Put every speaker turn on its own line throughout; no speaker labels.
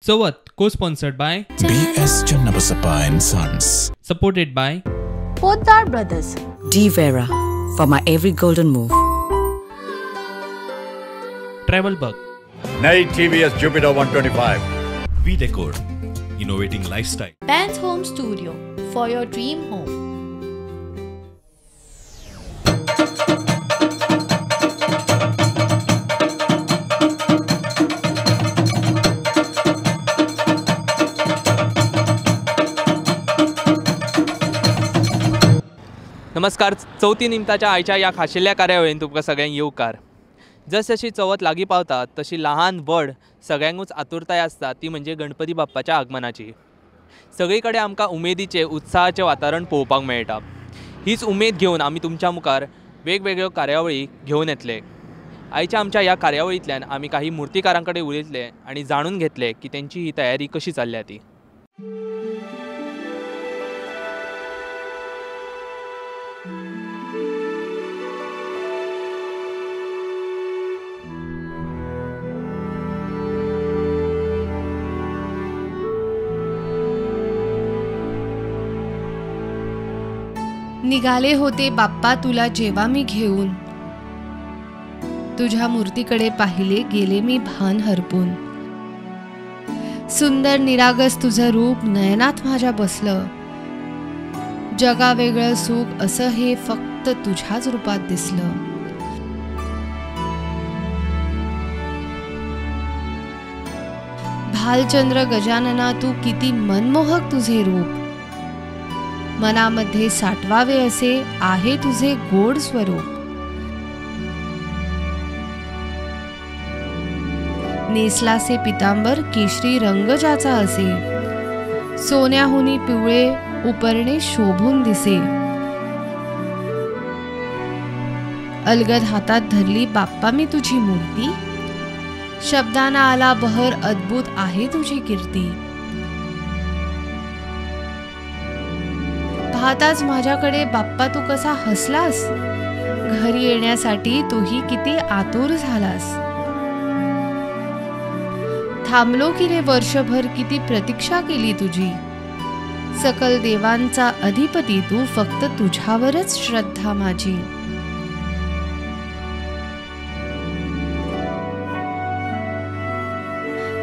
Chavath co-sponsored by
B.S. Channabasappa and Sons.
Supported by
Poddar Brothers.
D Vera for my every golden move.
Travel Bug.
Nai TVS Jupiter 125.
V Decor, innovating lifestyle.
Pants Home Studio for your dream home.
नमस्कार. चवथी निमताच्या आयच्या ह्या खाशेल्या कार्यावळीन तुमकां सगळ्यांक येवकार. जस जशी चवथ लागीं पावता तशी लहान व्हड सगळ्यांकूच आतुरताय आसता ती म्हणजे गणपती बाप्पाच्या आगमनाची. सगळी कडेन आमकां उमेदीचें उत्साहाचें वातावरण पळोवपाक मेळटा. हीच उमेद घेवन आमी तुमच्या मुखार वेगवेगळ्यो कार्यावळी घेवन येतले. आयच्या आमच्या ह्या कार्यावळींतल्यान आमी काही मुर्तीकारां कडेन उलयतले आनी जाणून घेतले की तेंची ही तयारी कशी चल्ल्या ती.
निघाले होते बाप्पा तुला जेव्हा मी घेऊन, तुझ्या मूर्तीकडे पाहिले गेले मी भान हरपून. सुंदर निरागस तुझं रूप नयनात माझ्या बसलं, जगावेगळं सुख असं हे फक्त तुझ्याच रूपात दिसलं. भालचंद्र गजानना तू किती मनमोहक तुझे रूप, मनामध्ये साठवावे असे आहे तुझे गोड स्वरूप. नेसलासे पितांबर केशरी रंग ज्याचा असे, सोन्याहुनी पिवळे उपरणे शोभून दिसे. अलगद हातात धरली बाप्पा मी तुझी मूर्ती, शब्दांना आला बहर अद्भुत आहे तुझी कीर्ती. पाहताच माझ्याकडे बाप्पा तू कसा हसलास, घरी येण्यासाठी तूही किती आतुर झालास. थांबलो की रे वर्षभर किती प्रतीक्षा केली तुझी, सकल देवांचा अधिपती तू फक्त तुझ्यावरच श्रद्धा माझी.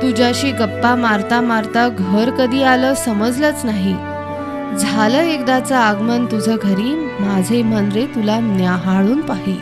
तुझ्याशी गप्पा मारता मारता घर कधी आलं समजलंच नाही. झालं एकदाचं आगमन तुझं घरी, माझे मन रे तुला न्याहाळून पाही.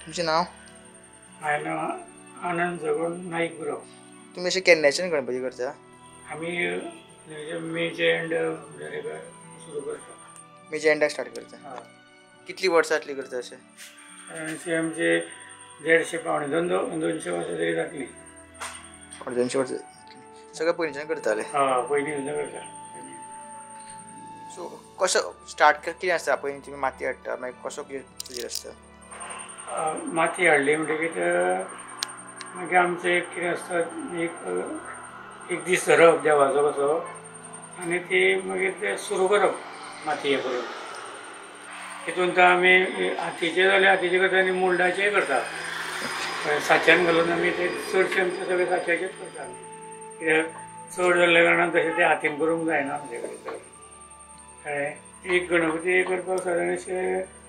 तुमचें नांव?
म्हाजें नांव आनंद जगण नाईक गुरव.
तुमी अशें केन्नाच्यान गणपती करता?
आमी मेचे एंड सुरू करता.
मेच्या एंडाक स्टार्ट करता. कितली वर्सां जातली करता अशें?
अशें आमचे 150 पावणे 200 वर्सां तरी जातली.
250 वर्सां सगळें पयलींच्यान करताले?
हय, पयलींच्यान करता.
सो कसो स्टार्ट कितें आसता? पयलीं तुमी माती हाडटा, मागीर कसो कितें प्रोसिजर आसता?
माती हाडली म्हणटकीच मागीर आमचें एक कितें आसता, एक दीस धरप देवाचो कसो आनी ती मागीर ते सुरू करप माती हें करून. तितून तर आमी हातीचे जाल्यार हातीचे करता आनी मोल्डाचेय करता. साच्यान घालून आमी ते चडशे आमचे सगळे साच्याचेच करता आमी, कित्याक चड जाल्ल्या कारणान तशें तें हातीन करूंक जायना आमचे कडेन चड. कळ्ळें? एक गणपती करपाक सादारण अशें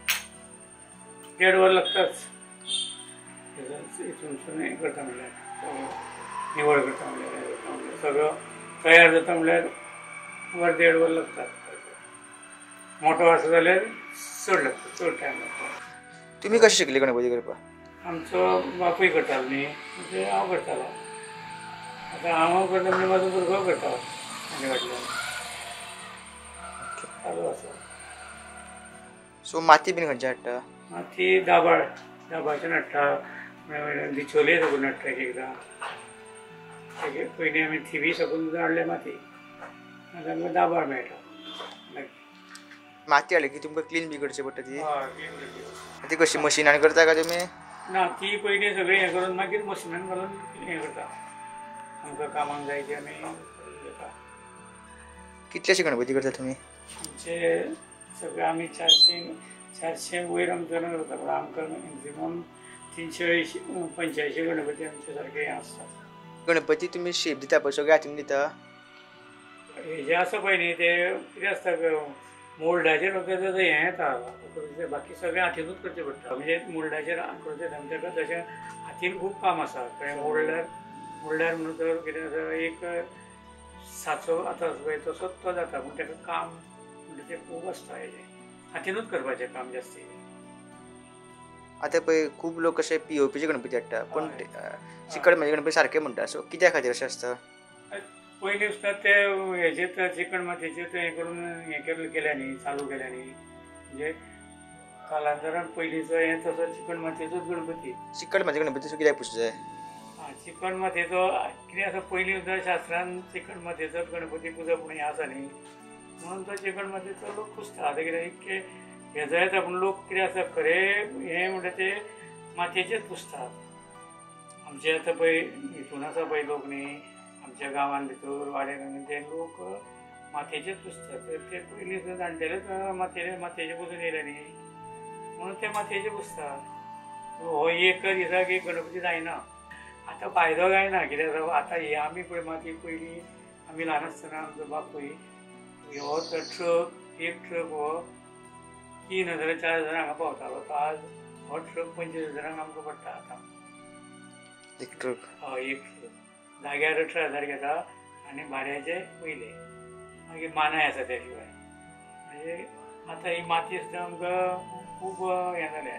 1.5 वर लागताच हितूनसून हें करता म्हणल्यार. निवळ करता म्हणल्यार सगळो तयार जाता म्हणल्यार वर देड वर लागता. मोठो आसा जाल्यार चड लागता, चड टायम लागता.
तुमी कशें शिकले गणपती करपाक?
आमचो बापूय करतालो न्ही, म्हणजे हांव करतालो. आतां हांव करता म्हणजे म्हाजो भुरगो करता म्हाज्या फाटल्यान चालू आसा.
सो माती बीन खंयची हाडटा?
माती दाबाळ, दाबाळच्यान हाडटा, बिचोले साकून हाडटा एक एकदां. पयलीं आमी थिवी साकून हाडल्या माती, आतां आमकां दाबाळ मेळटा.
माती हाडली की तुमकां क्लीन बी करची पडटा ती?
हय, क्लीन करची.
ती कशी मशिनान करता काय तुमी?
ना, ती पयलीं सगळें हें करून मागीर मशिनान घालून हें करता. आमकां कामाक जाय ती आमी घेता.
कितलेशे गणपती करता तुमी?
आमचे सगळे आमी 400 वयर आमचो करता, पूण आमकां मॅक्झिमम 385 गणपती आमचे सारके हें आसता.
गणपती तुमी शेप दिता पळय, सगळे हातीन दिता?
हेजें आसा पळय न्ही, तें कितें आसता मोल्डाचेर फक्त तेजो हें येता, बाकी सगळें हातीनूच करचें पडटा. म्हणजे मोल्डाचेर करचें येता, ताका तशें हातीन खूब काम आसा. कळ्ळें, मोल्डार मोल्डार म्हणून तर कितें आसा, एक साचो आतां आसा पळय तसोच तो जाता, पूण ताका काम म्हणटा तें खूब आसता. हेजें हातीनूच करपाचें काम जास्ती.
आतां पळय खूब लोक अशे पीओपीचे गणपती हाडटा, पूण चिकट मातयेचे गणपती सारके म्हणटा, सो कित्या खातीर अशें आसता?
पयलीं सुद्दां ते हेजे चिकण मातयेचे ते हें करून हें केल्या न्ही, चालू केल्या न्ही, म्हणजे कालांतरान पयलींचो हें तसो चिकण मातयेचोच गणपती.
चिकट मातयेचे गणपती सो कित्याक पुजता जाय?
आं, चिकण मातयेचो कितें आसा, पयलीं सुद्दां शास्त्रान चिकण मातयेचोच गणपती पुजप म्हणून हें आसा न्ही, म्हणून तो चिकण मातयेचो लोक पुजता. आतां कितें इतके हेजो येता, पूण लोक कितें आसा खरें हें म्हणटा ते मातयेचेच पुजतात. आमचे आतां पळय हितून आसा पळय लोक न्ही, आमच्या गांवान भितर वाड्यार ते लोक मातयेचेच पुजतात. तर ते पयलीं सुद्दां जाणटेलेच मातयेचे पुजून येयले न्ही, म्हणून ते मातयेचे पुजतात. हो एक दिसाक एक गणपती जायना. आतां फायदो जायना, कित्याक आसा आतां हे आमी पळय माती पयलीं आमी ल्हान आसतना आमचो बापूय हो ट्रक, एक ट्रक हो 3000 4000 हांगा पावतालो, तो आज हो ट्रक 25,000 आमकां पडटा आतां.
एक ट्रक?
हय, एक ट्रक जाग्यार 18,000 घेता आनी भाड्याचे पयले, मागीर मानाय आसा त्या शिवाय. म्हणजे आतां ही माती सुद्दां आमकां खूब हें जाल्या.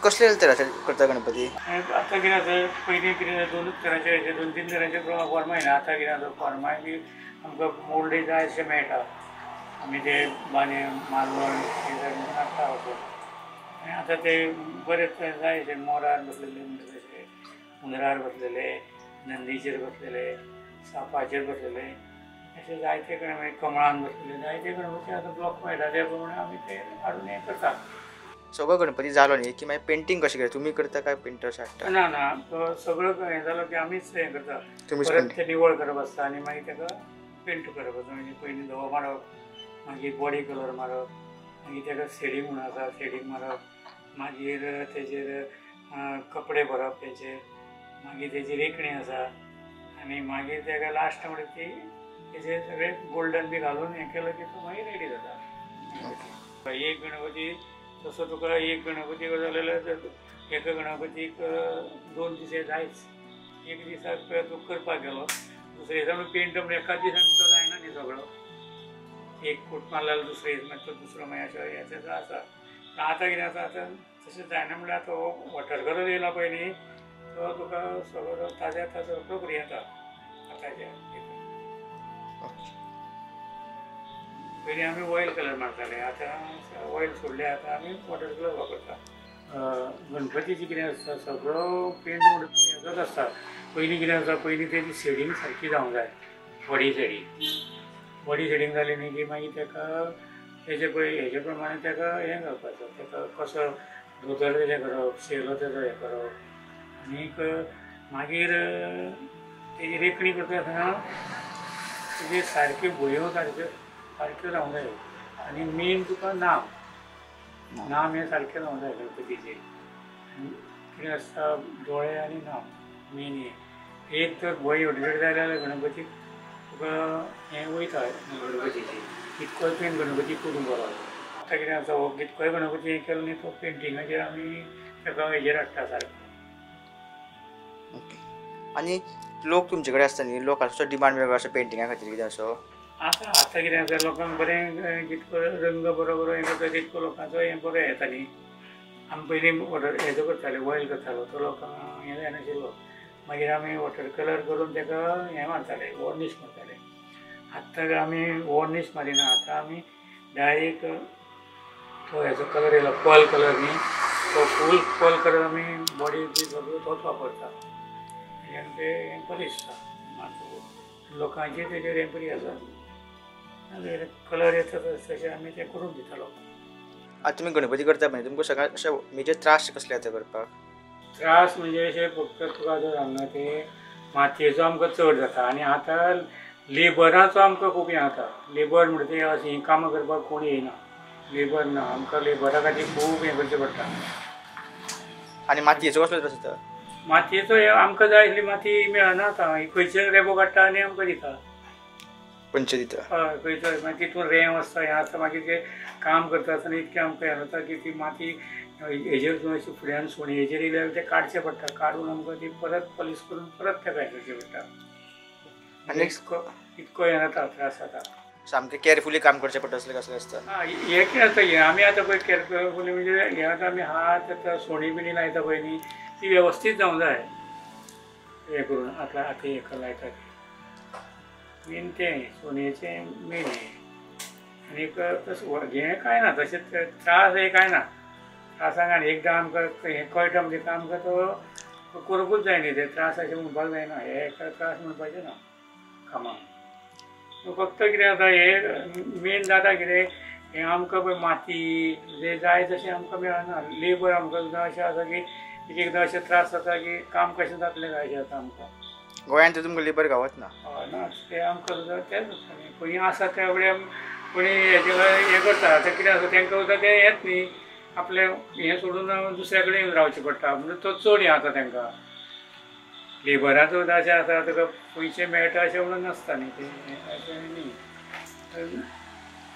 कसले तरांचे करता गणपती?
आतां कितें आसा, पयलीं कितें दोनूच तरांचे, 2-3 तरांचे फॉर्मां येना. आतां कितें आसा, फॉर्मांय बी आमकां मोल्डय जाय अशें मेळटा. आमी ते बाने मालवण हाडटा वचून, आनी आतां ते बरे जाय अशे मोरार बसलेले म्हणटा तशे, हुंदरार बसलेले, नंदीचेर बसलेले, सापाचेर बसलेले, अशे जायते गणपती, कमळान बसलेले जायते गणपती आतां ब्लॉक मेळटा. त्या प्रमाणे आमी ते हाडून हें करता.
सगळो गणपती जालो न्ही की मागीर पेंटींग कशें करता? तुमी करता काय पेंटर्स हाडटा?
ना ना, तो सगळो हें जालो की आमीच हें करता. परत ते निवळ करप आसता आनी मागीर ताका पेंट करप आसता. म्हणजे पयलीं धवो मारप, मागीर बॉडी कलर मारप, मागीर ताका शेडींग म्हणून आसा, शेडींग मारप, मागीर तेजेर कपडे भरप तेजेर, मागीर तेजी रेखणी आसा, आनी मागीर ताका लास्ट म्हणल्यार ती तेजेर सगळे गोल्डन बी घालून हें केलो की तो मागीर रेडी जाता. एक गणपती तसो तुका एक गणपती जालो जाल्यार एका गणपतीक 2 दीस हे जायच. एक दिसाक तूं करपाक गेलो, दुसरे दिसा पेंट म्हणजे एकाच दिसान तो जायना न्ही सगळो. एक कोट मारलो जाल्यार दुसरे दीस मागीर तो दुसरो मागीर अशें हें आसा. पूण आतां कितें आसा, आतां तशें जायना म्हणल्यार आतां हो वॉटर कलर येयला पळय न्ही, तो तुका सगळो ताज्या ताजो रोखडो करूं येता आतांच्या. पयलीं आमी ऑयल कलर मारताले, आतां ऑयल सोडले, आतां आमी वॉटर कलर वापरता. गणपतीची कितें आसता, सगळो पेंट म्हणटा हेजोच आसता. पयलीं कितें आसता, पयलीं तेजी शेडींग सारकी जावंक जाय, बॉडी शेडींग. बॉडी शेडींग जाली न्ही की मागीर ताका तेजे पळय हेजे प्रमाणे ताका हें घालपाचो, ताका कसो धोतर तेजें करप, शेलो तेजो हें करप, आनीक मागीर तेजी रेखणी करता आसतना तेजे सारक्यो भुंयो सारक्यो सारक्यो जावंक जायो. आनी मेन तुका नाम, नाम हें सारकें जावंक जाय गणपतीचें. कितें आसता, दोळे आनी नाम मेन हें. एक तर भंय हडजड जाय जाल्यार गणपतीक तुका हें वयता गणपतीची, कितकोय पेंट गणपती करूंक बरो. आतां कितें आसा, हो कितकोय गणपती हें केलो न्ही, तो पेंटिंगाचेर आमी ताका हेजेर हाडटा सारको.
ओके. आनी लोक तुमचे कडेन आसता न्ही, लोकांचो डिमांड वेगळो आसा पेंटिंगा खातीर कितें असो?
आतां आतां कितें आसा लोकांक बरें जितको रंग बरो बरो हें करता तितको लोकांचो हें बरो येता न्ही. आमी पयलीं वॉटर हेजो करताले, ऑयल करतालो, तो लोकांक हें जायनाशिल्लो. मागीर आमी वॉटर कलर करून ताका हें मारताले, वॉर्निश मारताले. आतां आमी वॉर्निश मारिना, आतां आमी डायरेक्ट तो हेजो कलर येयलो पल कलर न्ही, तो फूल पल कलर आमी बॉडी बी सगळो तोच वापरता. आनी तें हें बरें दिसता लोकांची, तेजेर हें बरी आसा. कलर येता तशें आमी तें करून दिता लोकांक.
आतां तुमी गणपती करता पळय, तुमकां सगळ्यात अशें मेजर त्रास कसले येता करपाक?
त्रास म्हणजे अशें फक्त तुका जर सांगना ते मातयेचो आमकां चड जाता आनी आतां लेबराचो आमकां खूब हें जाता. लेबर म्हणटा ते अशीं हीं कामां करपाक कोण येयना, लेबर ना आमकां, लेबरा खातीर खूब हें करचें पडटा.
आनी मातयेचो कसलो त्रास जाता?
मातयेचो हे आमकां जाय आसली माती मेळना आतां, खंयचे रेबो काडटा आनी आमकां दिता,
पंच दिता.
हय, खंयचो मागीर तितून रेंव आसता, हें आसता. मागीर ते काम करता आसतना इतकें आमकां हें जाता की ती माती हेजेर अशी फुड्यान सुणयेचेर येयल्यार तें काडचें पडटा, काडून आमकां ती परत पॉलीश करून परत तेका हें करचें पडटा. आनी इतको हें जाता, त्रास जाता.
सामकें केअरफुली काम करचें पडटा असलें कसलें आसता?
आं, हें कितें आसता हें आमी आतां पळय केअरफुली म्हणजे हें आतां आमी हात आतां सोणी बिणी लायता पळय न्ही, ती वेवस्थीत जावंक जाय हें करून. आतां आतां हेका लायता ती मेन तें सोनयेचें मेन हें. आनीक तशें हें कांय ना, तशें त्रास हें कांय ना, त्रासांक आनी एकदां आमकां हें कळटा म्हणजे आमकां तो करूंकूच जाय न्ही, ते त्रास अशें म्हणपाक जायना, हे एका त्रास म्हणपाचें ना कामाक. फक्त कितें जाता हें मेन जाता कितें हें आमकां पळय माती जे जाय तशें आमकां मेळना, लेबर आमकां सुद्दां अशें आसा की एक एकदां अशें त्रास जाता की काम कशें जातलें काय अशें जाता आमकां.
गोंयांत तर तुमकां लेबर गावत ना?
हय ना, तें आमकां सुद्दां तेंच आसता न्ही, खंय आसा त्या वेळार कोणी हेजे हें करता. आतां कितें आसा तांकां सुद्दां तें येत न्ही, आपलें हें सोडून दुसऱ्या कडेन येवन रावचें पडटा, म्हणजे तो चड हें जाता तांकां. लेबराचो सुद्दां अशें आसा तुका पयशे मेळटा अशें म्हणून नासता न्ही तें, अशें न्ही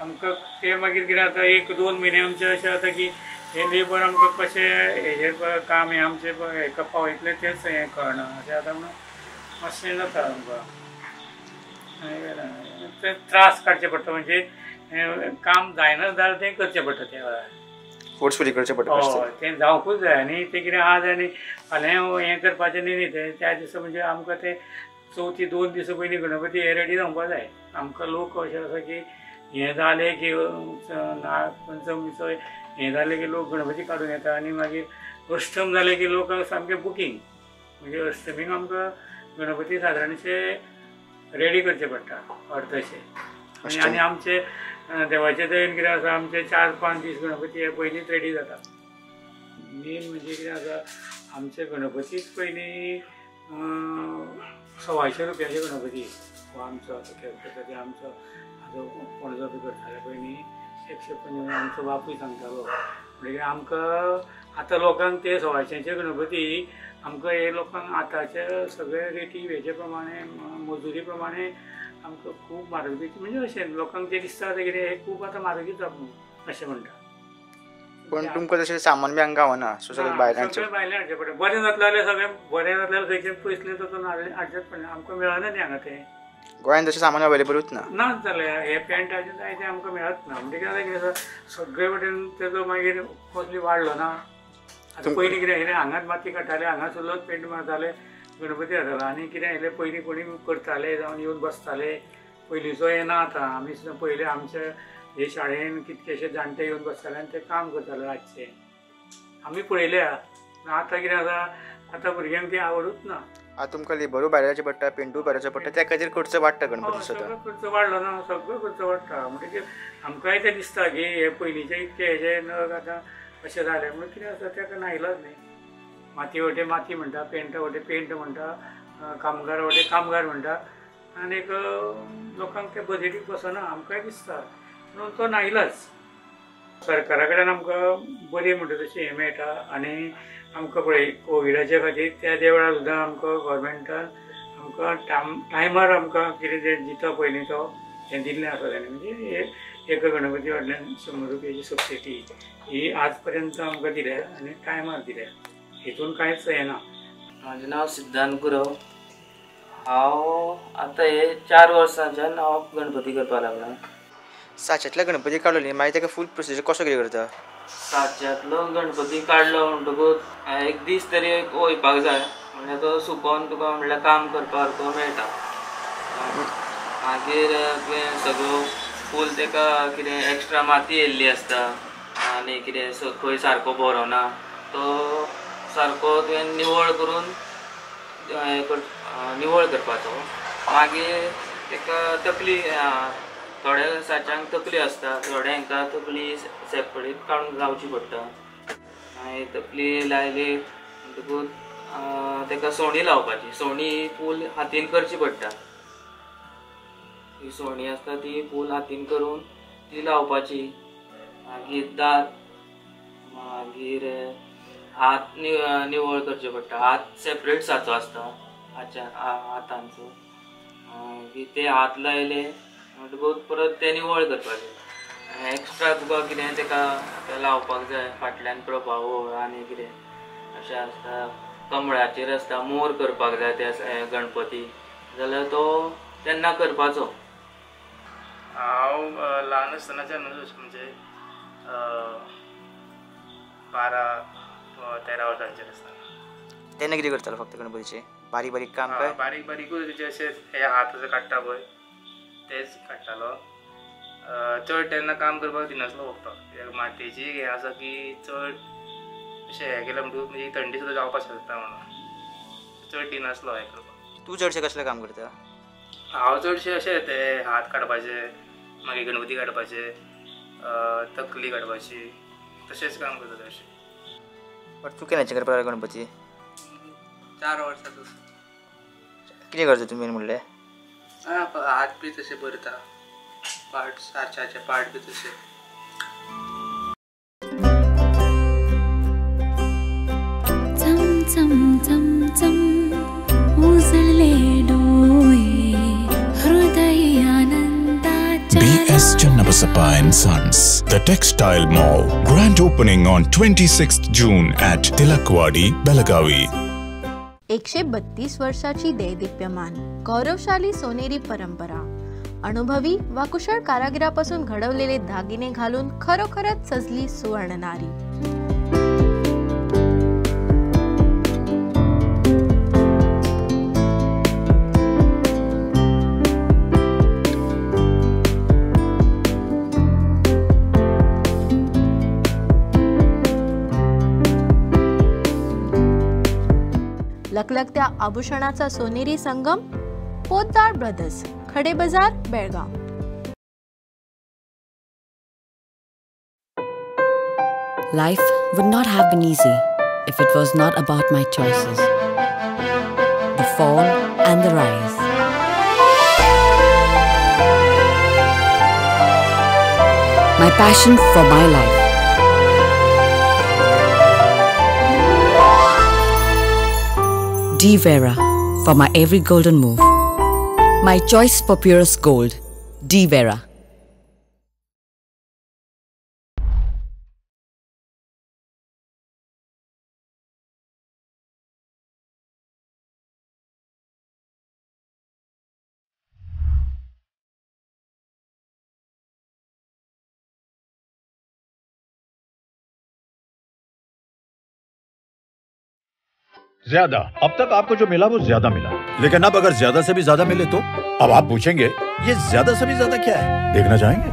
आमकां तें. मागीर कितें जाता एक दोन म्हयने आमचें अशें जाता की हे लेबर आमकां कशें हेजेर काम हें आमचें हेका पावयतलें तेंच हें कळना अशें जाता, म्हणून मातशें जाता आमकां ते त्रास काडचे पडटा. म्हणजे काम जायना जाल्यार तें करचें पडटा त्या वेळार,
फोर्सफुली करचें पडटा.
हय, तें जावंकूच जाय. आनी तें कितें आज आनी फाल्यां हें करपाचें न्ही न्ही तें त्या दिसा म्हणजे आमकां तें चवथी 2 दीस पयलीं गणपती हे रेडी जावपाक जाय. आमकां लोक अशें आसा की हें जालें की नागपंचमीचो हें जालें की लोक गणपती काडून येता आनी मागीर अष्टम जालें की लोक सामकें बुकींग, म्हणजे अष्टमीक आमकां गणपती सादारणशे रेडी करचे पडटा अर्दशे. आनी आमचे देवाचे दयेन कितें आसा आमचे 4-5 दीस गणपती हे पयलींच रेडी जाता. मेन म्हणजे कितें आसा आमचे गणपतीच पयलीं 125 रुपयाचे गणपती हो आमचो आतां करता ते आमचो आतां पणजो बी करताले पयलीं 125 आमचो बापूय सांगतालो. म्हणजे आमकां आतां लोकांक ते 125 गणपती आमकां हे लोकांक आतांचे सगळे रेटी हेजे प्रमाणे मजुरी प्रमाणे आमकां खूब म्हारग दिता. म्हणजे अशें लोकांक तें दिसता आतां कितें हें खूब आतां म्हारग दिता म्हणून अशें म्हणटा.
पण तुमकां तशें सामान बी हांगा गावना, सो सगळें भायल्यान हाडचें,
सगळें भायल्यान हाडचें पडटा. बरें जातलें जाल्यार सगळें बरें जातलें जाल्यार खंयचें पयसलें तातूंत हाडचेंच पडलें, आमकां मेळना न्ही हांगा तें.
गोंयांत तशें सामान अवेलेबलूच ना?
ना जालें हे पेंटाचें जाय तें आमकां मेळत ना. म्हणजे कितें जाता कितें आसा सगळे वटेन तेजो मागीर कसली वाडलो ना. आतां पयलीं कितें आशिल्लें हांगाच माती काडटाले, हांगासरलोच पेंट मारताले, गणपती जातालो. आनी कितें आशिल्लें पयलीं कोणी करताले जावन येवन बसताले, पयलींचो हें ना आतां. आमी सुद्दां पयलीं आमचे हे शाळेन कितकेशे जाणटे येवन बसताले आनी ते काम करताले रातचे, आमी पळयल्या. आतां कितें आसा आतां भुरग्यांक ती आवडूच ना.
आतां तुमकां लेबरूय भायर हाडचें पडटा, पेंटूय भायर हाडचें पडटा, त्या खातीर खर्च वाडटा गणपती सुद्दां.
सगळो खर्च वाडलो ना, सगळो खर्च वाडटा. म्हणटकीर आमकांय तें दिसता की हे पयलींचे इतके हेजे नग आतां अशें जालें म्हणून कितें आसा ताका नाइलाज न्ही. माती वटे माती म्हणटा, पेंटा वटे पेंट म्हणटा, कामगार वटे कामगार म्हणटा, आनीक लोकांक तें बजेटीक बसना आमकांय दिसता, म्हणून तो नाइलाज. सरकारा कडेन आमकां बरी म्हणटा तशें हें मेळटा. आनी आमकां पळय कोविडाच्या खातीर त्या त्या वेळार सुद्दां आमकां गोवोरमेंटान आमकां टायमार आमकां कितें तें दिता पयलीं तो हें दिल्लें आसा ताणें. म्हणजे एका गणपती फाटल्यान 100 रुपयाची सबसिडी ही आज पर्यंत आमकां दिल्या आनी टायमार दिल्या, हितून कांयच हें ना.
म्हाजें नांव सिद्धांत गुरव. हांव आतां हे 4 वर्सांच्यान हांव गणपती करपाक लागला.
साच्यातलो गणपती काडलो न्ही, मागीर ताका फूल प्रोसिजर कसो कितें करता?
साच्यातलो गणपती काडलो म्हणटकूच एक दीस तरी वयपाक जाय, म्हणल्यार तो सुकोन तुका म्हणल्यार काम करपा सारको मेळटा. मागीर तुवें सगळो फूल ताका कितें एक्स्ट्रा माती येयल्ली आसता आनी कितें खंय सारको बरोना तो सारको तुवें निवळ करून निवळ करपाचो. मागीर ताका तकली, थोड्या साच्यांक तकली आसता, थोड्या हांकां तकली सेपरेट काडून लावची पडटा. मागीर तकली लायली म्हणटकूच ताका सोणी लावपाची, सोणी फूल हातीन करची पडटा. ही सोणी आसता ती फूल हातीन करून ती लावपाची. मागीर दांत, मागीर हात निवळ करचे पडटा. हात सेपरेट साचो आसता हातांचो, मागीर ते हात लायले म्हणटकूच परत ते निवळ करपाचे. एक्स्ट्रा तुका कितें ताका लावपाक जाय फाटल्यान प्रभाव आनी कितें अशें आसता. कमळाचेर आसता मोर करपाक जाय ते गणपती जाल्यार तो तेन्ना करपाचो.
हांव ल्हान आसतनाच्यानूच म्हणजे 12-13 वर्सांचेर आसतना
तेन्ना कितें करतालो? फक्त गणपतीचे बारीक बारीक काम काय?
बारीक बारीकूच तुजे अशे हे हात अशे काडटा पळय तेच काडटालो. चड तेन्ना काम करपाक दिनासलो पप्पा, कित्याक मातयेची हें आसा की चड अशें हें केलें म्हणटकूच म्हणजे थंडी सुद्दां जावपाक शकता म्हणून चड दिनासलो हें करपाक.
तूं चडशें कसलें काम करता?
हांव चडशें अशें ते हात काडपाचे, मागीर गणपती काडपाचे, तकली काडपाची, तशेंच काम करता चडशें.
बट तूं केन्नाचें करपाक लागलो गणपती?
4 वर्सां.
कितें करता तुमी म्हणलें?
हात बी तशे भरता, पार्ट साच्याचे पार्ट बी तशे.
चम चम चम चम उजळले डोळे हृदय आनंदाच्या.
B.S. Channabasappa and Sons, The Textile Mall. Grand opening on 26th June at Tilakwadi, Belagavi.
132 वर्षाची दैदिप्यमान गौरवशाली सोनेरी परंपरा, अनुभवी वा कुशळ कारागिरापासून घडवलेले दागिने घालून खरोखरच सजली सुवर्णनारी. लकलकत्या आभूषणाचा सोनेरी संगम, Potdar brothers, Khade Bazaar, Belgaum.
Life would not have been easy if it was not about my choices. The fall and the rise. My passion for my life. D Vera for my every golden move. My choice for purest gold, D Vera.
ज्यादा अब तक आपको जो मिला वो ज्यादा मिला, लेकिन अब अगर ज्यादा से भी ज्यादा मिले तो? अब आप पूछेंगे ये ज्यादा से भी ज्यादा क्या है? देखना चाहेंगे?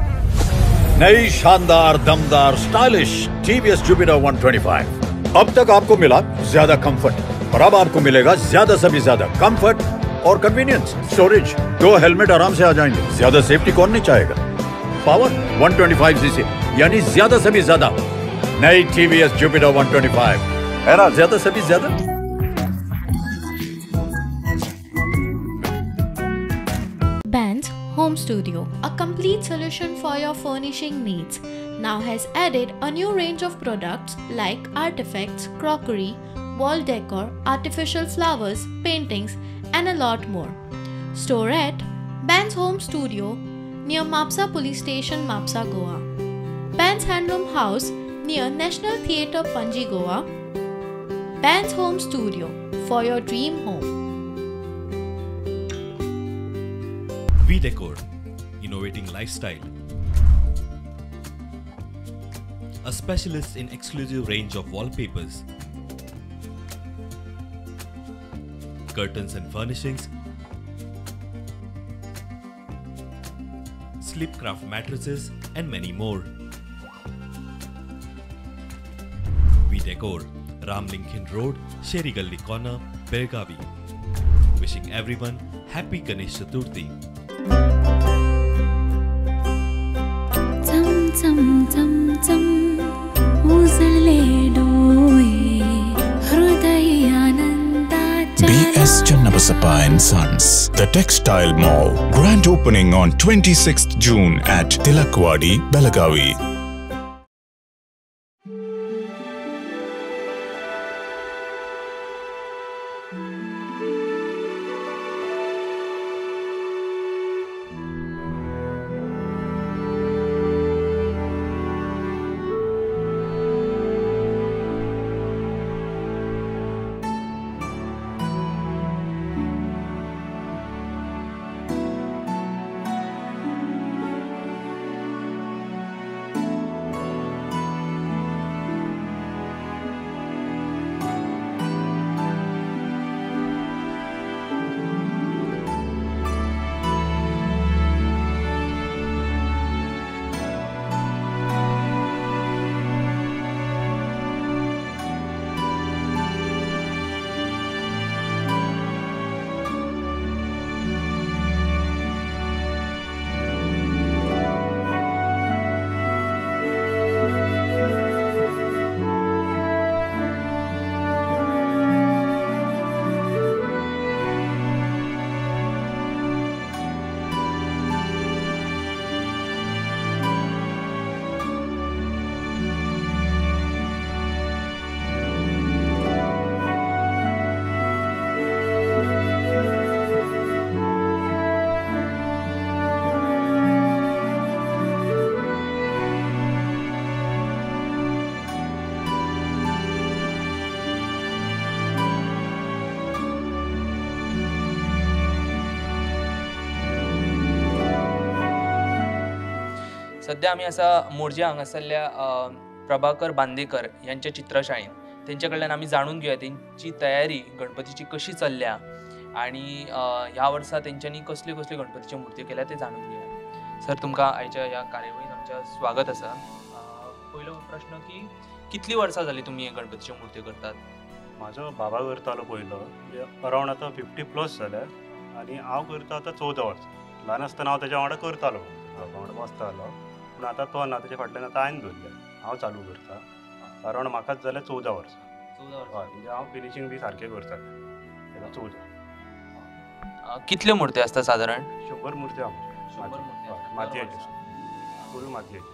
नई शानदार दमदार स्टाइलिश TVS Jupiter 125। अब तक आपको मिला ज्यादा कंफर्ट और अब आपको मिलेगा ज्यादा से भी ज्यादा कंफर्ट और कन्वीनियंस। स्टोरेज, 2 हेलमेट आराम से आ जाएंगे। ज्यादा सेफ्टी कौन नहीं चाहेगा? पावर 125 सीसी यानी ज्यादा से भी ज्यादा। नई TVS Jupiter 125 है ना ज्यादा से भी ज्यादा।
Ben's Home Studio, a complete solution for your furnishing needs, now has added a new range of products like artifacts, crockery, wall decor, artificial flowers, paintings and a lot more. Store at Ben's Home Studio near Mapsa Police Station, Mapsa, Goa. Ben's Handloom House near National Theatre, Panji, Goa. Ben's Home Studio, for your dream home.
V Decor, innovating lifestyle. A specialist in exclusive range of wallpapers, curtains and furnishings, Sleepcraft mattresses and many more. V Decor, Ramlingkhind Road, Sheri Gully Corner, Belgavi. Wishing everyone happy Ganesh Chaturthi.
चम चम चम चम उजळले डोळे हृदय आनंदाच्या
B.S. Channabasappa and Sons, The Textile Mall. Grand opening on 26th June at Tilakwadi, Belagavi.
सध्या आमी आसा मोरजे हांगासरल्या प्रभाकर बांदेकर यांच्या चित्रशाळेन. तेंच्या कडल्यान आमी जाणून घेवया तेंची तयारी गणपतीची कशी चल्ल्या आनी ह्या वर्सा तेंच्यांनी कसल्यो कसल्यो गणपतीच्यो मुर्त्यो केल्या ते जाणून घेवया. सर, तुमकां आयच्या ह्या कार्यावळीन आमच्या स्वागत आसा. पयलो प्रश्न की कितली वर्सां जाली तुमी हे गणपतीच्यो मुर्त्यो करतात?
म्हाजो बाबा करतालो पयलो, अरावंड आतां 50 प्लस जाल्या आनी हांव करता आतां 14 वर्सां. ल्हान आसतना हांव तेज्या वांगडा करतालो, बाबा वांगडा बसतालो, पूण आतां तो ना, तेज्या फाटल्यान आतां हांवें धरलें, हांव चालू करता. अरावंड म्हाकाच जाल्यार 14 वर्सां.
14 वर्सां.
हय, म्हणजे हांव फिनिशींग बी सारकें करता. 14.
कितल्यो मुर्त्यो आसता सादारण?
100 मुर्त्यो आमच्यो, मातयेच्यो, फूल मातयेच्यो.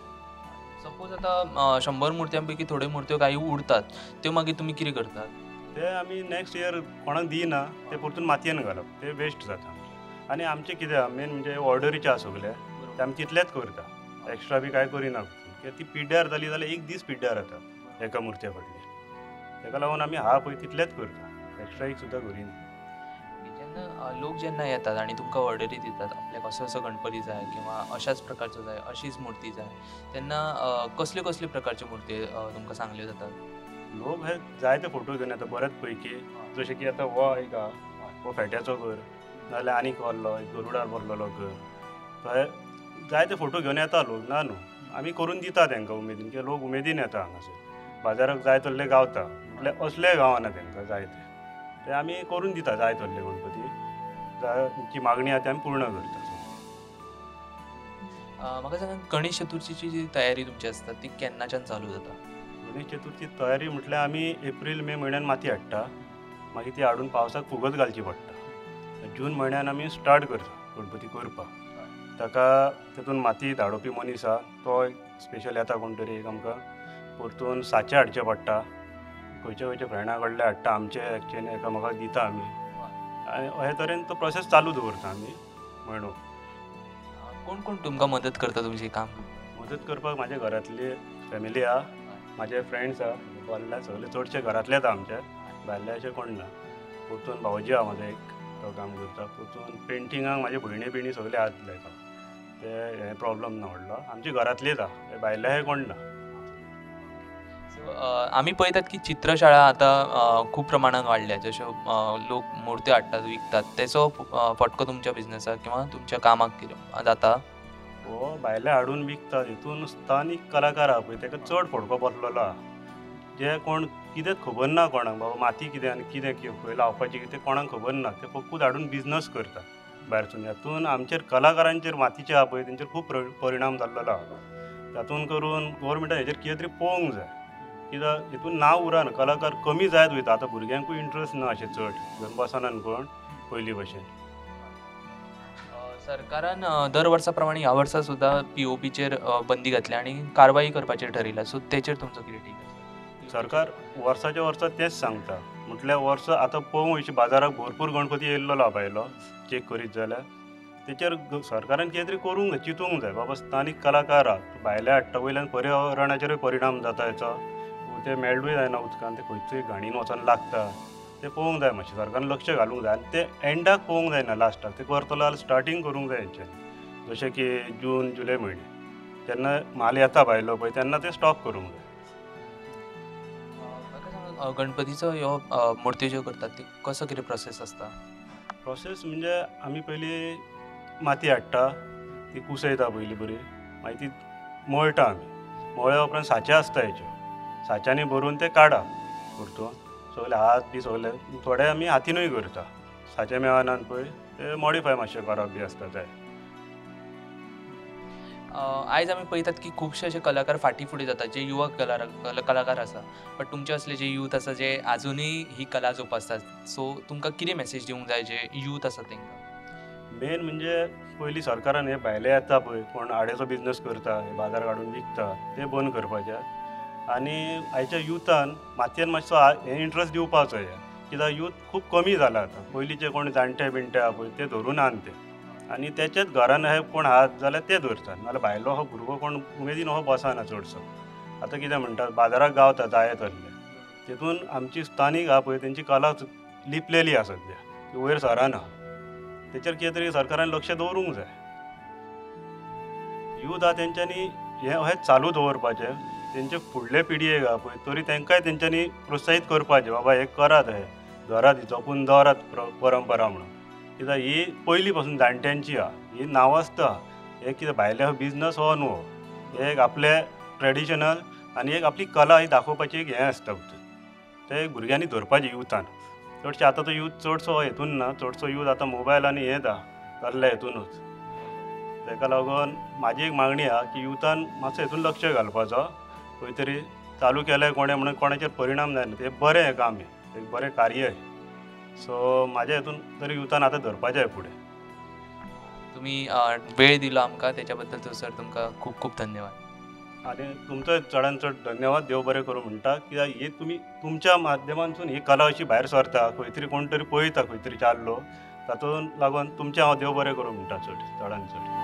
सपोज आतां 100 मुर्त्यां पैकी थोड्यो मुर्त्यो काही उरतात, त्यो मागीर तुमी कितें करतात?
ते आमी नेक्स्ट इयर कोणाक दिना, ते परतून मातयेन घालप, ते वेस्ट जाता. आनी आमचें कितें आहा मेन म्हणजे ऑर्डरीचें आहा सगळें, ते आमी तितलेंच करता, एक्स्ट्रा बी कांय करिना. कित्याक ती पिड्ड्यार जाली जाल्यार एक दीस पिड्ड्यार जाता एका मुर्त्या फाटली, ताका लागून आमी आहा पळय तितलेंच करता, एक्स्ट्रा एक सुद्दां करिना.
जेन्ना लोक जेन्ना येतात आनी तुमकां ऑर्डरी दितात आपल्याक असो असो गणपती जाय किंवा अशाच प्रकारचो जाय, अशीच मुर्ती जाय, तेन्ना कसल्यो कसल्यो प्रकारच्यो मुर्ती तुमकां सांगल्यो जातात?
लोक हे जायते फोटो घेवन येता बरेच पैकी, जशें की आतां हो एक आहा, हो फेट्याचो कर, नाजाल्यार आनीक आहलो एक गरुडार बसलेलो कर, तो जायते फोटो घेवन येता लोक. ना न्हू, आमी करून दिता तांकां उमेदीन, कित्याक लोक उमेदीन येता हांगासर, बाजाराक जाय तसले गावता, म्हटल्यार असले गावना तांकां जाय ते, ते आमी करून दिता जाय तसले गणपती, जी मागणी आहा ती आमी पूर्ण करता.
म्हाका सांगात, गणेश चतुर्थीची जी तयारी तुमची आसता ती केन्नाच्यान चालू जाता?
गणेश चतुर्थी तयारी म्हटल्यार आमी एप्रील मे म्हयन्यान माती हाडटा, मागीर ती हाडून पावसाक फुगत घालची पडटा. जून म्हयन्यान आमी स्टार्ट करता गणपती करपाक. ताका तातूंत माती धाडोवपी मनीस आहा, तो स्पेशल येता कोण तरी एक आमकां, परतून साचे हाडचे पडटा, खंयच्या खंयच्या फ्रेंडा कडले हाडटा, आमचे एक्चुअली एकामेकाक दिता आमी, आनी अशे तरेन तो प्रोसेस चालू दवरता आमी म्हयनो.
कोण कोण तुमकां मदत करता तुमचें काम?
मदत करपाक म्हाज्या घरांतली फॅमिली आहा, म्हाजे फ्रेंड्स आहा, बायले सगळे चडशे घरांतलेच आहा आमचे, भायले अशें कोण ना. परतून भावजी आहा म्हाजो एक, तो काम करता. परतून पेंटिंगाक म्हाजे भयणी बियणी सगळे हात लायता, ते हें प्रॉब्लम ना व्हडलो. आमच्या घरांतलेच आहा, भायले हे कोण ना.
सो आमी पळयतात की चित्रशाळा आतां खूब प्रमाणान वाडल्या, जश्यो लोक मुर्त्यो हाडटात विकतात, तेचो फटको तुमच्या बिजनसाक किंवा तुमच्या कामाक कितें जाता?
हो भायले हाडून विकतात, हितून स्थानीक कलाकार आहा पळय ताका चड फटको बसलेलो आहा. जे कोण कितेंच खबर ना कोणाक, बाबा माती कितें आनी कितें खंय लावपाची कितें कोणाक खबर ना, ते फकत हाडून बिजनस करतात भायरसून. हातून आमचेर कलाकारांचेर मातीचे आहा पळय तेंचेर खूब परिणाम जाल्लो आहा. तातूंत करून गोवोरमेंटान हेचेर कितें तरी पळोवंक जाय, कित्याक हितून नांव उरना, कलाकार कमी जायत वयता. आतां भुरग्यांकूय इंट्रस्ट ना अशें चड घेवन बसनान कोण पयलीं भशेन.
सरकारान दर वर्सा प्रमाणे ह्या वर्सा सुद्दां पीओपीचेर बंदी घातल्या आनी कारवाई करपाचेर ठरयला, सो तेचेर तुमचो कितें टीक आसा?
सरकार वर्साच्या वर्सा तेंच सांगता, म्हटल्यार वर्स आतां पळोवंक वयशी बाजाराक भरपूर गणपती येयल्लो आहा भायलो, चॅक करीत जाल्यार तेचेर सरकारान कितें तरी करूंक जाय, चिंतूंक जाय. बाबा स्थानीक कलाकार आहा, भायले हाडटा, वयल्यान पर्यावरणाचेरूय परिणाम जाता हेचो, ते मेळूय जायना उदकान, ते खंयचूय घाणीन वचोन लागता, ते पळोवंक जाय मातशें सरकारान लक्ष घालूंक जाय. आनी ते एंडाक पळोवंक जायना, लास्टाक ते करतलो जाल्यार स्टार्टींग करूंक जाय हेंच्यांनी, जशें की जून जुलय म्हयने जेन्ना म्हाल येता भायलो पळय तेन्ना ते स्टॉप करूंक जाय.
गणपतीचो ह्यो मुर्त्यो ज्यो करतात ती कसो कितें प्रोसेस आसता?
प्रोसेस म्हणजे आमी पयलीं माती हाडटा, ती कुसयता पयलीं बरी, मागीर ती मळटा आमी, मळ्या उपरांत साचे आसता हेच्यो, साच्यांनी भरून ते काडप परतून सगळे हात बी सगळे, थोडे आमी हातीनूय करता, साचे मेळनात पळय ते मॉडिफाय मातशें करप बी आसता ते.
आयज आमी पळयतात की खुबशे अशे कलाकार फाटीं फुडें जातात, जे युवक कलाकार आसा, बट तुमचे असले जे यूथ आसा जे आजुनूय ही कला जोपासतात, सो तुमकां कितें मॅसेज दिवंक जाय जे यूथ आसा तांकां?
मेन म्हणजे पयलीं सरकारान हे भायले येता पळय कोण आड्याचो बिजनस करता, हे बाजार काडून विकता, ते बंद करपाचें. आनी आयच्या युथान मातयेन मातसो हे इंट्रस्ट दिवपाचो, हे कित्याक यूथ खूब कमी जाला आतां. पयलींचे कोण जाणटे बिणटे आहा पळय ते धरून आन ते, आनी तेचेच घरान हे कोण हात जाल्यार ते धरतात, नाल्यार भायलो हो भुरगो कोण उमेदीन हो बसना चडसो. आतां कितें म्हणटात बाजाराक गावता जाय तसले, तितून आमची स्थानीक आहा पळय तेंची कला लिपलेली आहा सद्या, ती वयर सरना, तेचेर कितें तरी सरकारान लक्ष दवरूंक जाय. यूथ आहा तेंच्यांनी हें चालू दवरपाचें, तेंचे फुडले पिढयेक आहा पळय तरी तेंकांय तेंच्यांनी प्रोत्साहीत करपाचें, बाबा हें करात, हें धरात, जपून दवरात परंपरा म्हणून. कित्याक ही पयलीं पासून जाणट्यांची आहा, ही नांवाजता, हे कितें भायले हो बिजनस हो न्हू, हे एक आपले ट्रेडिशनल आनी एक आपली कला ही दाखोवपाची एक हें आसता भितर, ते भुरग्यांनी धरपाचें युथान. चडशें आतां तो यूथ चडसो हेतून ना, चडसो यूथ आतां मोबायल आनी हें जाल्ले हेतूनच. ताका लागून म्हाजी एक मागणी आहा की युथान मातसो हेतून लक्ष घालपाचो, खंय तरी चालू केलें कोणें म्हणून कोणाचेर परिणाम जायना, तें बरें काम हें, एक बरें कार्य. सो म्हाज्या हेतून तरी युथान आतां धरपाचें फुडें.
तुमी वेळ दिलो आमकां त्याच्या बद्दल सर तुमकां खूब खूब धन्यवाद.
आनी तुमचो चडान चड धन्यवाद, देव बरें करूं म्हणटा, कित्याक ही तुमी तुमच्या माध्यमांतसून ही कला अशी भायर सरता, खंय तरी कोण तरी पळयता, खंय तरी चार लोक, तातूंत लागून तुमचें हांव देव बरें करूं म्हणटा चड चडान चड.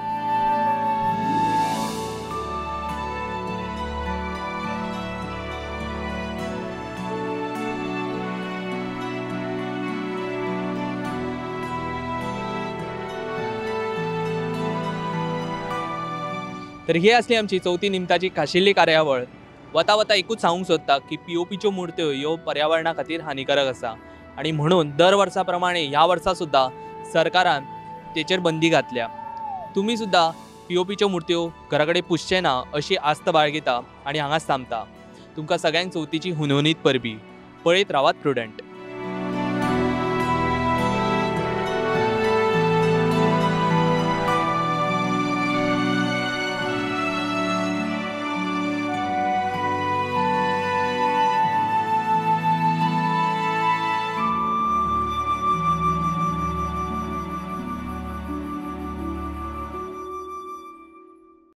तर ही आसली आमची चवथी निमताची खाशेल्ली कार्यावळ. वता वता एकूच सांगूंक सोदता की पीओपीच्यो मुर्त्यो ह्यो पर्यावरणा खातीर हानिकारक आसा आनी म्हणून दर वर्सा प्रमाणे ह्या वर्सा सुद्दां सरकारान तेचेर बंदी घातल्या. तुमी सुद्दां पीओपीच्यो मुर्त्यो घरा कडेन पुजचे ना अशी आस्त बाळगिता आनी हांगाच थांबता. तुमकां सगळ्यांक चवथीची हुनहुनीत परबी. पळयत रावात प्रुडंट.